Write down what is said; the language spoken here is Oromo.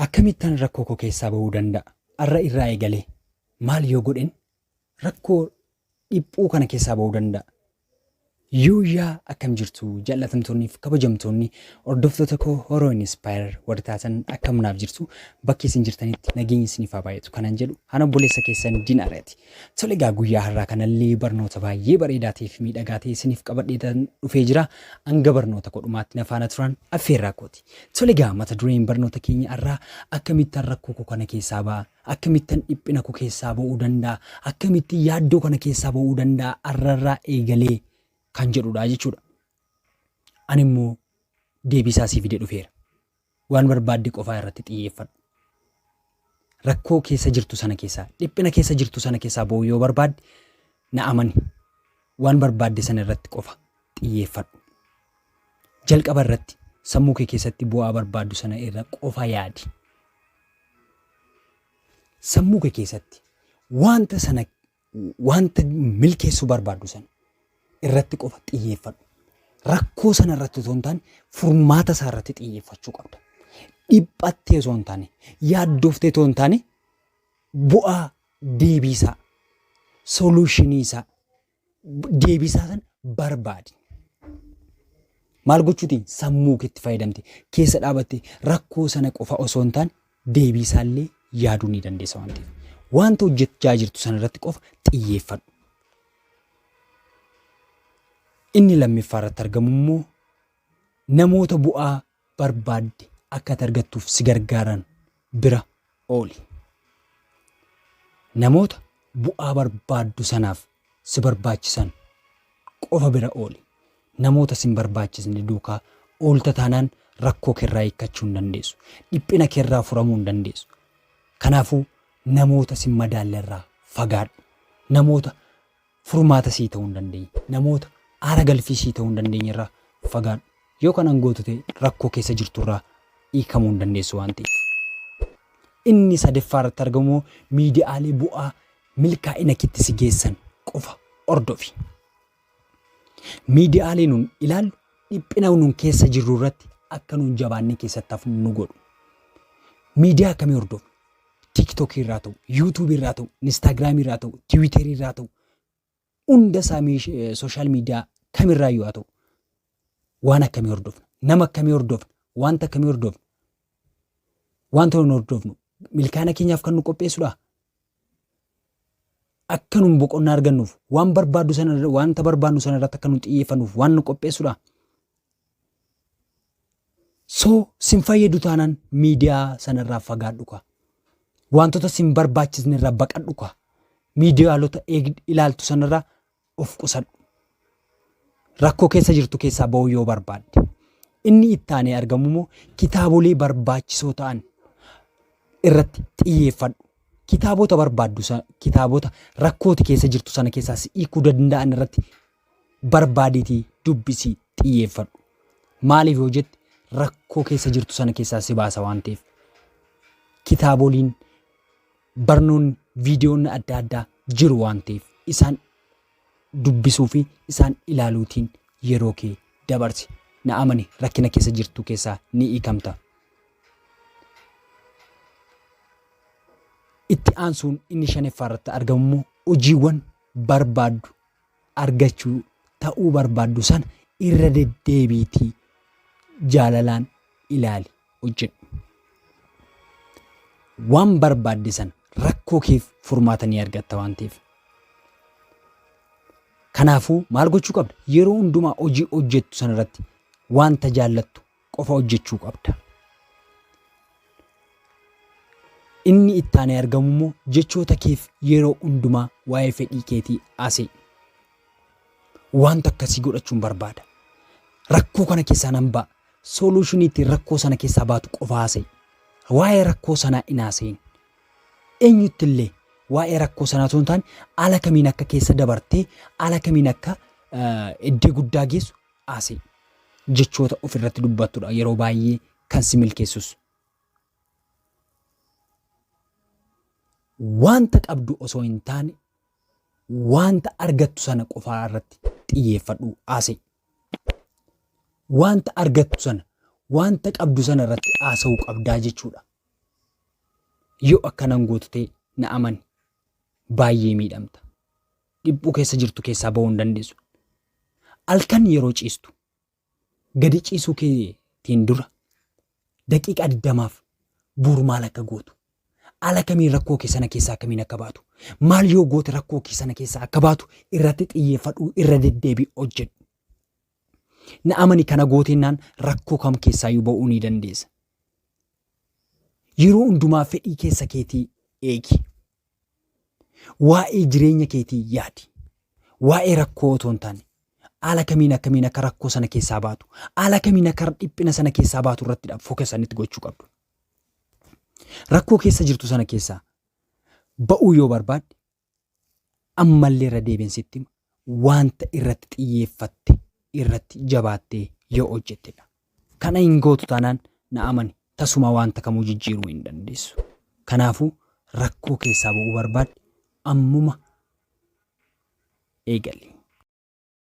Akkamittan rakkoo koo keessaa ba'uu danda'a? Har'a irraa eegalee maal yoo godhen rakkoo dhiphuu kana keessaa ba'uu danda'a? Yooyyaa akkam jirtu jaallatamtoonni fi kabajamtoonni hordoftoota koo Horoo Inspire warri taatan akkam naaf jirtu bakki isin jirtanitti nageenyi isiniif haa baay'atu kanan jedhu ana obboleessa keessan Dinaarati. Tole egaa guyyaa har'aa kanallee barnoota baay'ee bareedaa ta'ee fi miidhagaa ta'e isiniif qabadhee dhufee jira. Hanga barnoota koo dhumaatti na faana turan affeerraa kooti. Tole egaa mata dureen barnoota keenya har'aa akkamittan rakkoo koo kana keessaa ba'a? Akkamittan dhiphina koo keessaa ba'uu danda'a? Akkamittin yaaddoo kana keessaa ba'uu danda'a? Har'arraa eegalee kan jedhudha jechuudha. Ani immoo deebii isaa sii fidee dhufeera. Waan barbaadde qofaa irratti xiyyeeffadhu. Rakkoo keessa jirtu sana keessaa, dhiphina keessa jirtu sana keessaa ba'uu yoo barbaadde na amani. Waan barbaadde sana irratti qofa xiyyeeffadhu. Jalqaba irratti sammuu kee keessatti bu'aa barbaaddu sana irra qofa yaadi. Sammuu kee keessatti wanta sana wanta milkeessuu barbaaddu sana irratti qofa xiyyeeffadhu. Rakkoo sana irratti osoo hin taane furmaata isaa irratti xiyyeeffachuu qabda. Dhiphattee osoo hin taane, yaaddooftee osoo hin taane bu'aa deebii isaa, soluushinii isaa, deebii isaa sana barbaadi. Maal gochuutiin sammuu keetti fayyadamte keessa dhaabatte rakkoo sana qofa osoo hin taane deebii isaallee yaaduu ni dandeessa waan ta'eef. Wanta hojjechaa jirtu sana irratti qofa xiyyeeffadhu. Inni lammaffaa irratti argamu immoo namoota bu'aa barbaadde akka ati argattuuf si gargaaran bira ooli. Namoota bu'aa barbaaddu sanaaf si barbaachisan qofa bira ooli. Namoota si hin barbaachisne duukaa oolta taanaan rakkoo keerraa hiikkachuu hin dandeessu. Dhiphina keerraa furamuu hin dandeessu. Kanaafuu namoota si hin madaalle irraa fagaadhu. Namoota furmaata sii ta'uu hin dandeenye, namoota aara galfii sii ta'uu hin dandeenye irraa fagaadhu. Yoo kana hin gootu ta'e rakkoo keessa jirtu irraa hiikamuu hin dandeessu waan ta'eef. Inni sadaffaa irratti argamu immoo miidiyaalee bu'aa milkaa'ina keetti si geessan qofa hordofi. Miidiyaalee nun ilaallu dhiphina nun keessa jirru irratti akka nun jabaannee keessatti hafnu nu godhu. Miidiyaa akkamii hordofna? TikTok irraa ta'u, YouTube irraa ta'u, Instagram irraa ta'u, Twitter irraa ta'u, hunda isaa sooshaal miidiyaa kamirraa yoo ta'u, waan akkamii hordofna? Nama akkamii hordofna? Wanta akkamii hordofna? Wanta nun hordofnu milkaa'ina keenyaaf kan nu qopheessudha? Akka nun boqonnaa argannuuf waan barbaaddu sana wanta barbaadnu sana irratti akka nun xiyyeeffannuuf waan nu qopheessudha? So sin fayyadu taanaan miidiyaa sanarraa fagaadhu kaa. Wantoota sin barbaachisne irraa baqadhu kaa. Miidiyaalota ilaaltu sanarraa of qusadhu. Rakkoo keessa jirtu keessaa ba'uu yoo barbaadde. Inni itti aanee argamu immoo kitaabolee barbaachisoo ta'an irratti xiyyeeffadhu. Kitaabota barbaaddu kitaabota rakkooti keessa jirtu sana keessaa si hiikuu danda'an irratti barbaadiitii dubbisii xiyyeeffadhu. Maaliif yoo jette rakkoo keessa jirtu sana keessaa si baasa waan ta'eef. Kitaaboliin barnoonni viidiyoonni adda addaa jiru waan ta'eef isaan dubbisuu fi isaan ilaaluutiin yeroo kee dabarsi. Na amani rakkina keessa jirtu keessaa ni hiikamta. Itti aansuun inni shanaffaa irratti argamu immoo hojiiwwan barbaaddu argachuu ta'uu barbaaddu sana irra deddeebiitii jaalalaan ilaali hojjedhu. Waan barbaadde sana rakkoo keef furmaata ni argatta waan ta'eef. Kanaafuu maal gochuu qabda? Yeroo hundumaa hojii hojjettu sana irratti wanta jaallattu qofa hojjechuu qabda. Inni itti aanee argamu immoo jechoota keef yeroo hundumaa waa'ee fedhii keetii haasa'I. Wanta akkasii godhachuun barbaada. Rakkoo kana keessaa nan ba'a. Soluushinii ittiin rakkoo sana keessaa baatu qofa haasa'i. Waa'ee rakkoo sanaa hin haasa'in. Eenyutti illee waa'ee rakkoo sanaa osoo hin taane haala kamiin akka keessa dabartee haala kamiin akka iddoo guddaa geessu haasa'I. Jechoota ofirratti dubbattudha yeroo baay'ee kan si milkeessus. Wanta qabdu osoo hin taane wanta argattu sana qofaa irratti xiyyeeffadhu haasa'I. Wanta argattu sana, wanta qabdu sana irratti haasa'uu qabdaa jechuudha. Yoo akkana hin gootu ta'e na amani baay'ee miidhamta. Dhiphuu keessa jirtu keessaa ba'uu hin dandeessu. Halkan yeroo ciistu gadi ciisuu keetiin dura daqiiqaa 20f buur maal akka gootu, haala kamiin rakkoo kee sana keessaa akkamiin akka baatu, maal yoo goote rakkoo kee sana keessaa akka baatu irratti xiyyeeffadhuu irra deddeebi'i hojjedhu. Na amani kana gooteennaan rakkoo kam keessaayyuu ba'uu ni dandeessa. Yeroo hundumaa fedhii keessa keetii eegi. Waa'ee jireenya keetii yaadi. Waa'ee rakkoo otoo hin taane haala kamiin akkamiin akka rakkoo sana keessaa baatu, haala kamiin akka dhiphina sana keessaa baatu irrattidha focus itti gochuu qabdu. Rakkoo keessa jirtu sana keessaa ba'uu yoo barbaadde ammallee irra deebiin sitti hima wanta irratti xiyyeeffatte irratti jabaattee yoo hojjettedha. Kana hin gootu taanaan na amani tasuma wanta kamuu jijjiiruu hin dandeessu. Kanaafuu rakkoo keessaa ba'uu barbaadde ammuma eegali.